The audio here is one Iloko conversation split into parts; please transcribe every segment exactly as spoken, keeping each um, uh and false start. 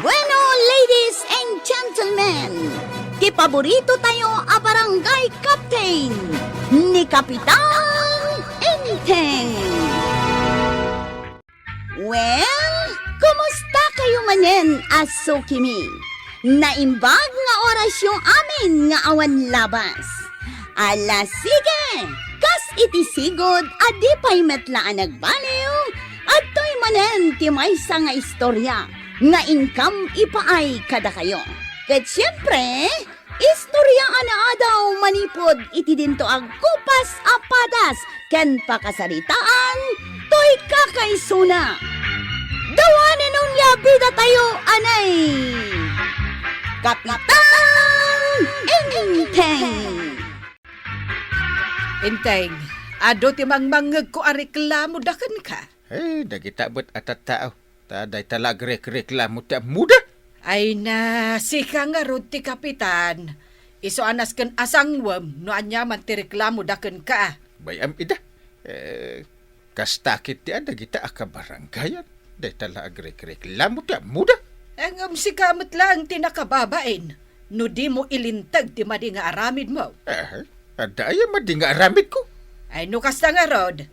Bueno, ladies and gentlemen, ti paborito tayo a barangay captain, ni Kapitan Enteng. Well, kumusta kayo manen a sukimi? Naimbag nga orasyo amin nga awan labas. Ala, sige! Kas iti sigud a di pay met la a nagbaliw, adtoy manen ti maysa nga istorya nga inkam ipaay kadakayo. Ket siempre, istorya a naadaw manipud iti dinto a kupas a padas ken pakasaritaan toy kakaisuna. Dawanen onia bidatayo, anay! Kapitan Enteng! Enteng, adu ti mangmangngegko a reklamo da kenka. Eh, dagita met a tattao. Ta dayta la agrekreklamo ti ammoda. Ay na, sika ngarud ti kapitan. Isu a nasken a sangwem no aniaman ti reklamo da kenka. Bay-am ida. Eh, kasta ket ti a dagita a kabarangayan. Dayta la agrekreklamo ti ammoda. Ngem sika met laeng ti nakababain no dimo ilinteg ti madi nga aramidmo. Eh, adda aya madi nga aramidko? Ay no kasta ngarud,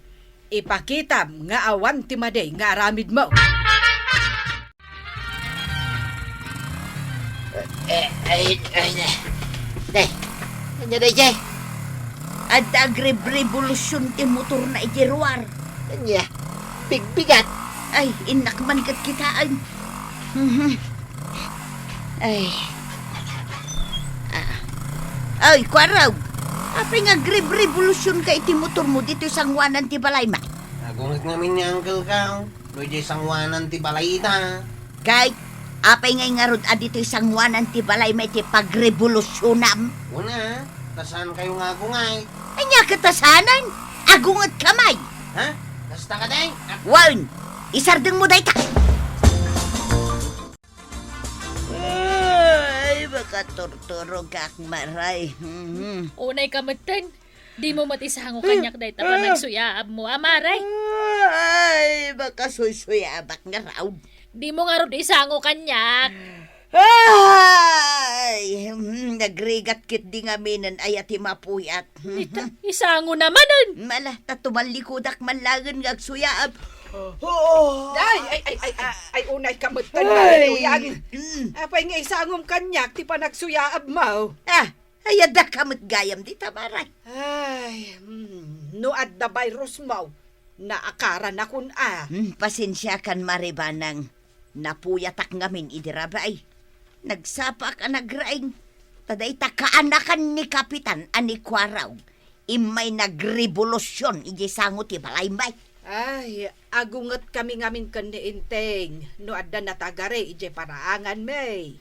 ipakitam nga awan ti madi nga aramidmo. Eh, ay, ay, ne. Ne. Ania daydiay? Adda agrebrebolusion ti motorna iti ruar. Ania? Bigbigat? Ay, innak man ket kitaen. Mhm. Ay. Ah. Ay, Kuarog. Apay nga agrebrebolusionka iti motormo ditoy sangoanan ti balaymi? Agunget ngamin ni Uncle Kao. No idiay sangoanan ti balayda. Kay, apay ngay ngarud a ditoy sangoanan ti balaymi ti pagrebolusionam? Una, ta saankayo nga agunget. Ania ket a saanen? Agungetkami. Ha? Kasta kadi? Ah. Wen, isardengmo dayta. Ay, makaturturogak, Maray. Mhm. Unay ka metten. Dimo met isango kaniak dayta panagsuyaabmo, a, Maray? Ay, makasuysuyaabak ngarud. Dimo ngarud isango kaniak. Ay, hmm, nagrigat ketdi ngaminen aya ti mapuyat. Ita, isango namanen. Mala, ta tumallikudak man laengen nga agsuyaab. Oo. Ay, ay, ay, ay, ay, ay, unay ka met, Maray Uyang. Mm. Apay nga isangom kaniak ti panagsuyaabmo? Ah, ay, addaka met gayam dita, Maray. Ay, mm, no adda virusmo, naakaranakon a. Hmm, pasensiakan, Mari Banang. Napuyatak ngamin idi rabii. Nagsapaak a nagraing. Ta dayta kaanakan ni Kapitan a ni Kuarog. Immay nagrebolusion idiay sango ti balaymi. Ay, agungetkami ngamin ken ni Enteng no adda natagari idiay paraanganmi.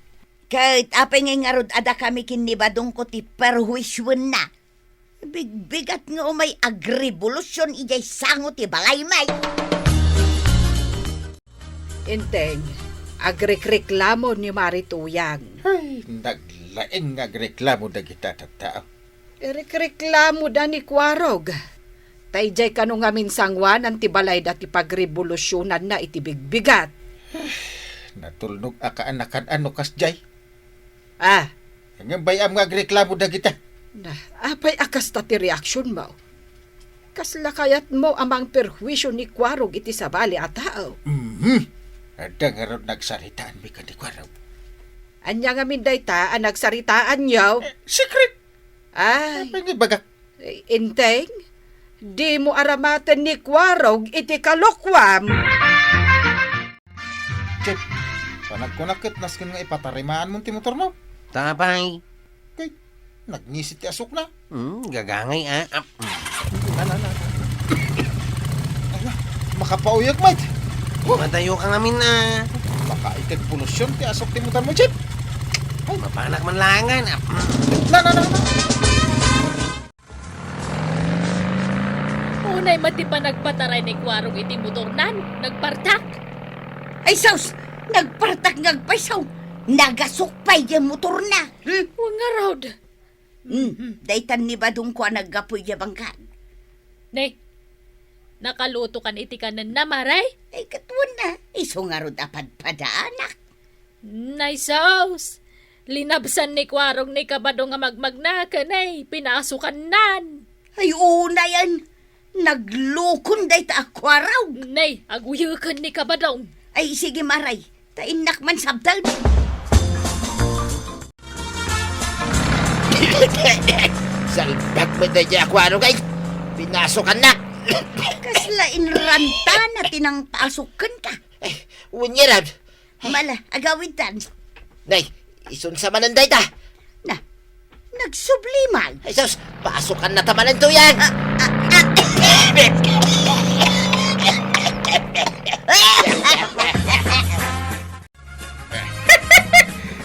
Ket apay ngay ngarud a dakami ken ni Badongko ti perhuisioenna? Bigbigat nga umay agrebolusion idiay sango ti balaymi. Enteng, agrekreklamo ni Mari Tuyang. Ay, naglaing nga agreklamo dagita tattao. Irekreklamoda ni Kuarog. Ta idiay kano ngamin sangoanan ti balayda ti pagrebolusionanna iti bigbigat. Natulnog a kaanakan a no kasdiay. Ah. Ngem bay-am nga agreklamo dagita. Na, apay a kasta ti reaksionmo? Kasla kayatmo a mangperhuisio ni Kuarog iti sabali a tao? Mhm. Adda ngarud nagsaritaanmi ken ni Kuarog. Ania ngamin dayta a nagsaritaanyo? Eh, secret. Ay. Apay nga ibagak? Eh, Enteng, dimo aramaten ni Kuarog iti kalokuam. Chip, panagkunak ket nasken nga ipatarimaanmon ti motormo. Tapay. Kay, nagnisit ti asukna. Hmm, gagangay, ah. Ah, hmm. Na, na, na, na. Ala, makapauyag, Mike. Madayo ka ngamin, ah. Baka ikagpolusion ti asuk ti motormo, Chip. Ay. Mapanak man langan, ah. Na, na, na, na. Unay met ti panagpataray ni Kuarog iti motornan, nagpartak. Ay, sus! Nagpartak nga agpayso. Nagasuk pay diay motorna. Hmm? Wen ngarud. Hmm, daytan ni Badongko a naggapu idiay bangkag. Ne, nakalutokan iti kanenna, Maray? Ay, ket wen na, isu ngarud a padpadaanak. Nay sus! Linabsan ni Kuarog ni Kabadong a magmagna ken ay pinasokannan. Ay, unay, naglukon dayta a Kuarog. Nay, aguyeken ni Kabadong. Ay, sige, Maray. Ta innak man sabtal. Salbag met dayta a Kuarog ay pinasokannak. Kasla inramtana ti nangpasok kenka. Ay, wen ngarud. Mala, agawidtan. Nay, isunsa manen dayta? Na, nagsubli man. Ay, sus, pasokannata manen, Tuyang. Ah, ah, ah.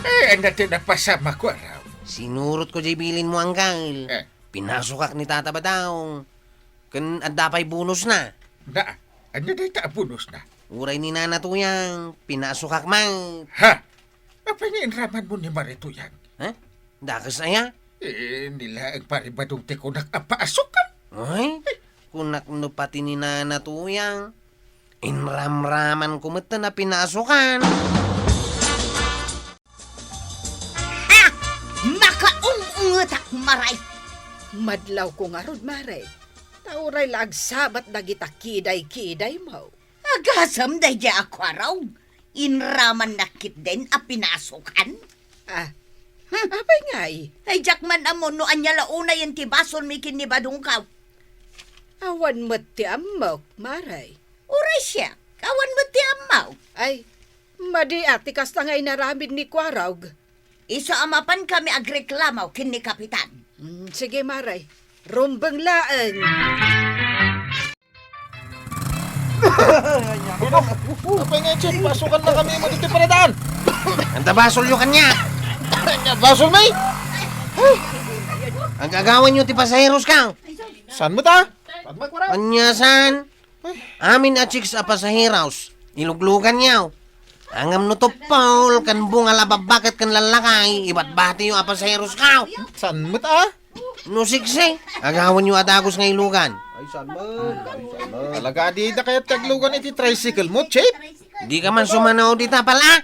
Eh, ania ti napasamak, Kuarog? Sinurotko diay bilinmo, Angkel. Eh. Pinasokak ni Tata Badong. Ken adda pay bonusna. Na, ania dayta a bonusna? Uray ni Nana Tuyang, pinasokak man. Ha? Apay nga inramanmo ni Mari Tuyang? Ha? Dakes aya? Eh, ni laeng Pari Badong ti kunak a paasokak. Ay, kunak no pati ni Nana Tuyang. Inramramanko met a pinasokan. Ha! Makaung-ungetak, Maray! Madlawko ngarud, Maray. Ta uray la agsabat dagita kiday-kidaymo. Agasem daydiay a Kuarog. Inramannak ketdin a pinasokan. Ah, hmm, apay ngay? Ay, diak man ammo no ania la unayen ti basolmi ken ni Badongko. Awan met ti ammok, Maray. Uray siak, awan met ti ammok. Ay, madi a ti kasta nga inaramid ni Kuarog. Isu a mapankami agreklamo ken ni Kapitan. Mm, sige, Maray. Rumbeng laeng. Uno, apay nga, Chief? Pasokannakami met iti paradaan. Anta basolyo kaniak? Ania basolmi? Ag-agawanyo ti pasaherosko. Saan met a? Ania saan? Amin a chicks a pasaheros, ilugluganyo. Ngem no tuppol ken bungal a babbaket ken lallakay, ibatbatiyo a pasaherosko. Saan met a? No siksi, agawanyo a dagus nga ilugan. Ay, saan man? Ay, saan man? Talaga, dida kayat ti aglugan iti tricycle mo, Chief? Dika man sumanaw dita, pala?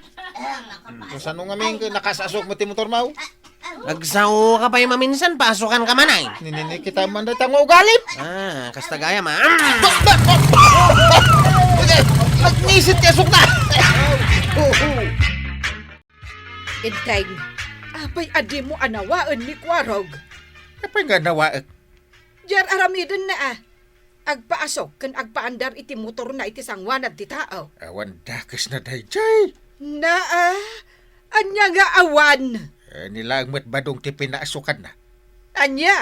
Kasano ngamin, nakasasok mo ti motor mo? Agsaoka pay maminsan, pasokanka man ay. Ninini kita man dayta nga ugalim. Ah, kasta gayam, ah. Nagnisit ti asokna. Enteng, apay a dimo anawaen ni Kuarog? Apay nga anawaek? Diay ar-aramidenna a. Agpaasok ken agpaandar iti motorna iti sangoanan ti tao. Awan dakesna daydiay. Naa, ania nga awan? Eh, ni laeng met Badong ti pinasokanna. Ania?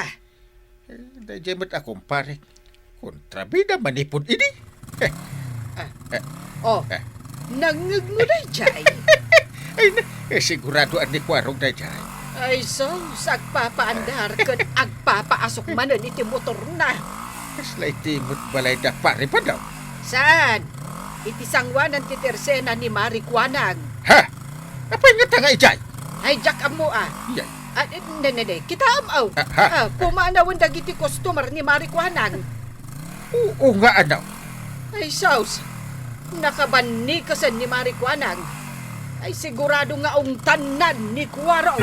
Eh, daydiay met a kumpare. Kontrabida manipud idi. Eh, Ah. Eh. Oh, Eh. nangngegmo daydiay? Ay, na, eh, sigurado a ni Kuarog daydiay. Ay, sus, agpapaandar ket agpapaasok manen iti motorna. Kasla iti met balay da Pari Badong? Saan? Iti sangoanan ti tersena ni Mari Kuanang. Ha? Apay nga tanga idiay? Ay, diak ammo a. Iyay. Ah, eh, ne, ne, ne, kitaem, aw. Ah, ha? Ah, pumanawen dagiti customer ni Mari Kuanang. Oo nga, anaw. Ay, sus. Nakabannikasen ni Mari Kuanang. Ay, sigurado nga ungtannan ni Kuarog.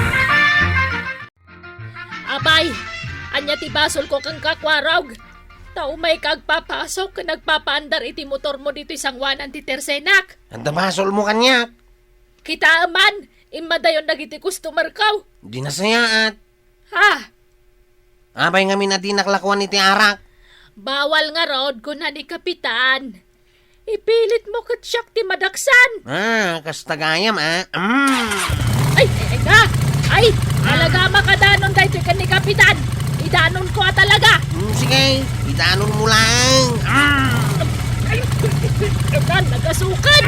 Apay, ania ti basolko kenka, Kuarog? Ta umayka agpapasok ken agpapaandar iti motormo ditoy sangoanan ti tersenak. Anda basolmo kaniak? Kitaem man, immadayon dagiti customerko. Di nasayaat. Ha? Apay ngamin a dinak lakuan iti arak? Bawal ngarud, kuna ni Kapitan. Ipilitmo ket siak ti madaksan. Ah, kasta gayam, ah. Mm. Ay, ay, ay, na! Ay, talaga makadanon daytoy ken ni Kapitan. Idanonko a talaga. Mm, sige, idanonmo lang. Mm. Ay, ay, ay, nagasukan.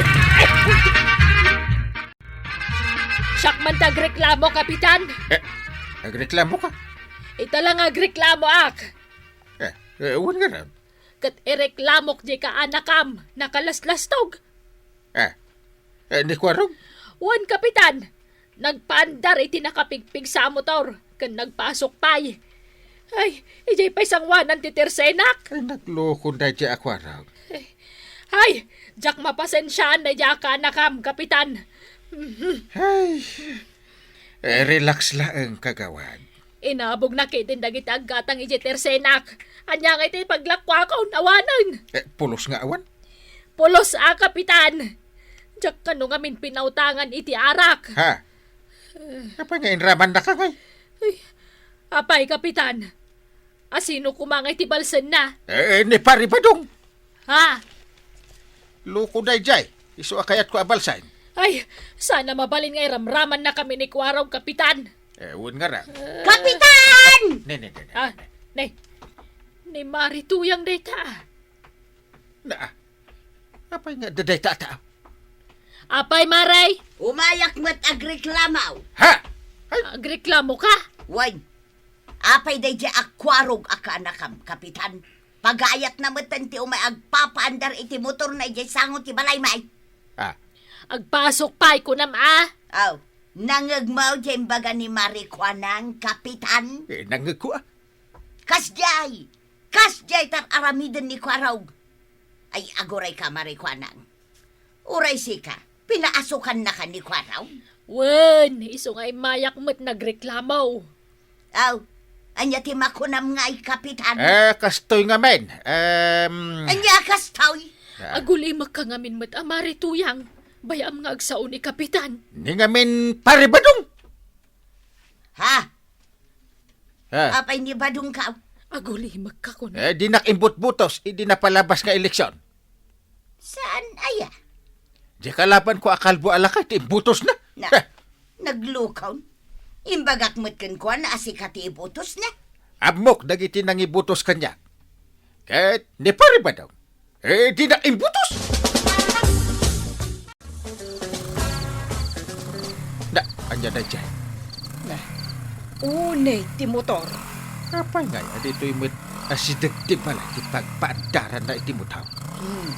Siak man ti agreklamo, Kapitan. Eh, agreklamoka? Ita la nga agreklamoak. Eh, eh, wen ngarud. Ket ireklamok diay kaanakam, nakalaslastog. Eh, eh, ni Kuarog? Wen, Kapitan. Nagpaandar iti nakapigpigsa a motor, ken nagpasok pay. Ay, idiay pay sangoanan ti tersenak. Ay, naglukon daydiay a Kuarog. Ay, diak mapasensiaan daydiay a kaanakam, Kapitan. Ay, eh, relax laeng, kagawad. Inabognak iti dagiti aggatang idiay tersenak. Ania nga iti paglakuakon, awanen. Eh, pulos nga awan? Pulos a, Kapitan. Diak kano ngamin pinautangan iti arak. Ha? Apay nga inramannaka ngay? Ay, apay, Kapitan? Asino koma nga iti balsenna? Eh, ni Pari Badong. Ha? Loko daydiay. Isu a kayatko a balsen. Ay, sana mabalin nga iramramannakami ni Kuarog, Kapitan. Eh, wen nga ra. Kapitan! Ne, ne, ne, ne, Ah, ne. Ne. Ni Mari Tuyang dayta. Na, apay nga dadayta ta? Apay, Mari? Umayak met agreklamo. Ha? Ay. Agreklamoka? Wen, apay daydiay a Kuarog a kaanakam, Kapitan? Pagayatna metten ti umay agpapaandar iti motorna idiay sango ti balaymi. Ah. Agpasok pay kunam, a? Aw, nangngegmo diay imbaga ni Mari Kuanang, Kapitan? Eh, nangngegko, a. Kasdiay! Kasdiay ti ar-aramiden ni Kuarog. Ay, agurayka, Mari Kuanang. Uray sika, pinaasukannaka ni Kuarog? Wen, isu nga immayak met nagreklamo. Aw, ania ti makunam ngay, Kapitan? Eh, kastoy ngamin. Em, Ania kastoy? Ah. Agulimekka ngamin met a Mari Tuyang. Bay-am nga agsao ni Kapitan. Ni ngamin Pari Badong. Ha? Ha? Apay ni Badongka? Agulimekka kuno. Eh, dinak imbutbutos idi napalabas nga eleksion. Saan aya? Di kalabanko a kalbo a lakay ti imbutosna. Na, Heh. Naglukon. Imbagak met kenkuana a sika ti ibutosna. Ammok dagiti nangibutos kaniak. Ket ni Pari Badong, eh, dinak imbutos. Na, ania daydiay? Na, unay ti motor. Apay ngay a ditoy met a sideg ti balay ti pagpaandaranna iti motor? Hmm.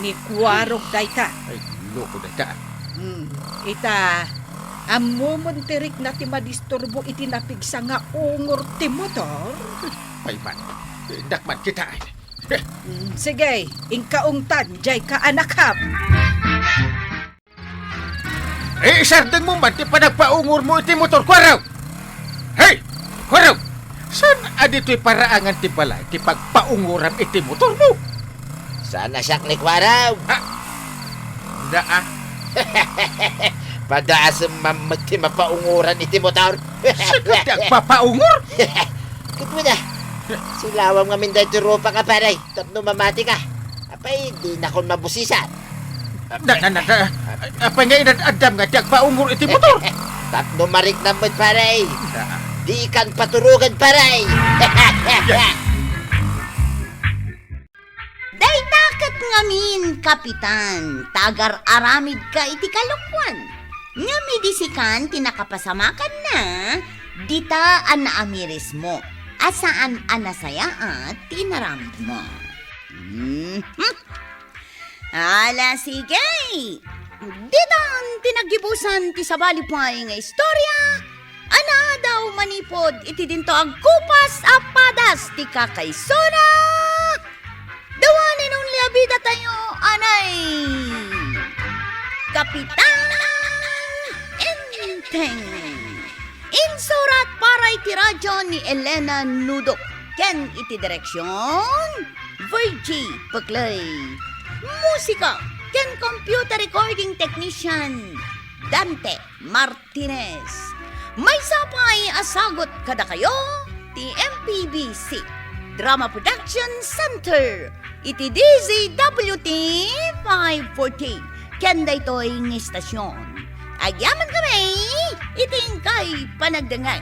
Ni Kuarog dayta. Ay, loko dayta. Hmm. Ita, ammomen ti rikna ti madisturbo iti napigsa nga ungor ti motor? Ay man, indak man kitaen. Hmm, sige, inka ungtan, diay kaanakam. Eh, isardengmo man ti panagpaungormo iti motor, Kuarog! Hey! Kuarog! Saan a ditoy paraangan ti balay ti pagpaungoram iti motormo? Saan a siak ni Kuarog? Ha? Na, a? Padaasem man met ti mapaungoran iti motor. Sika ti agpapaungor? Ket wen a, silawam ngamin daytoy rupak a, pare, tapno mamatika. Apay, dinakon mabusisan. Na, na, na, na, apay nga inad-addam nga ti agpaungor iti motor? Tapno mariknam met, pare. Na. Dikan paturogen, pare. Dayta ket ngamin, Kapitan, ta agar-aramidka iti kalokuan. Ngem idi sikan ti nakapasamakanna, dita a naamirismo, a saan a nasayaat ti inaramidmo. Mhm. Ala, sige! Ditan ti naggibusan ti sabali pay nga istorya a naadaw manipud iti dinto agkupas a padas ti kakaisuna. The one and only a bidatayo, anay Kapitan Enteng. Insurat para iti radyo ni Elena Nudok ken iti direksion, Virgie Peclay. Musika ken computer recording technician, Dante Martinez. Maysa pay a sagut kadakayo ti M P B C Drama Production Center iti D Z W T five forty ken daytoy nga istasyon. Agyamankami iti inkay panagdengngeg.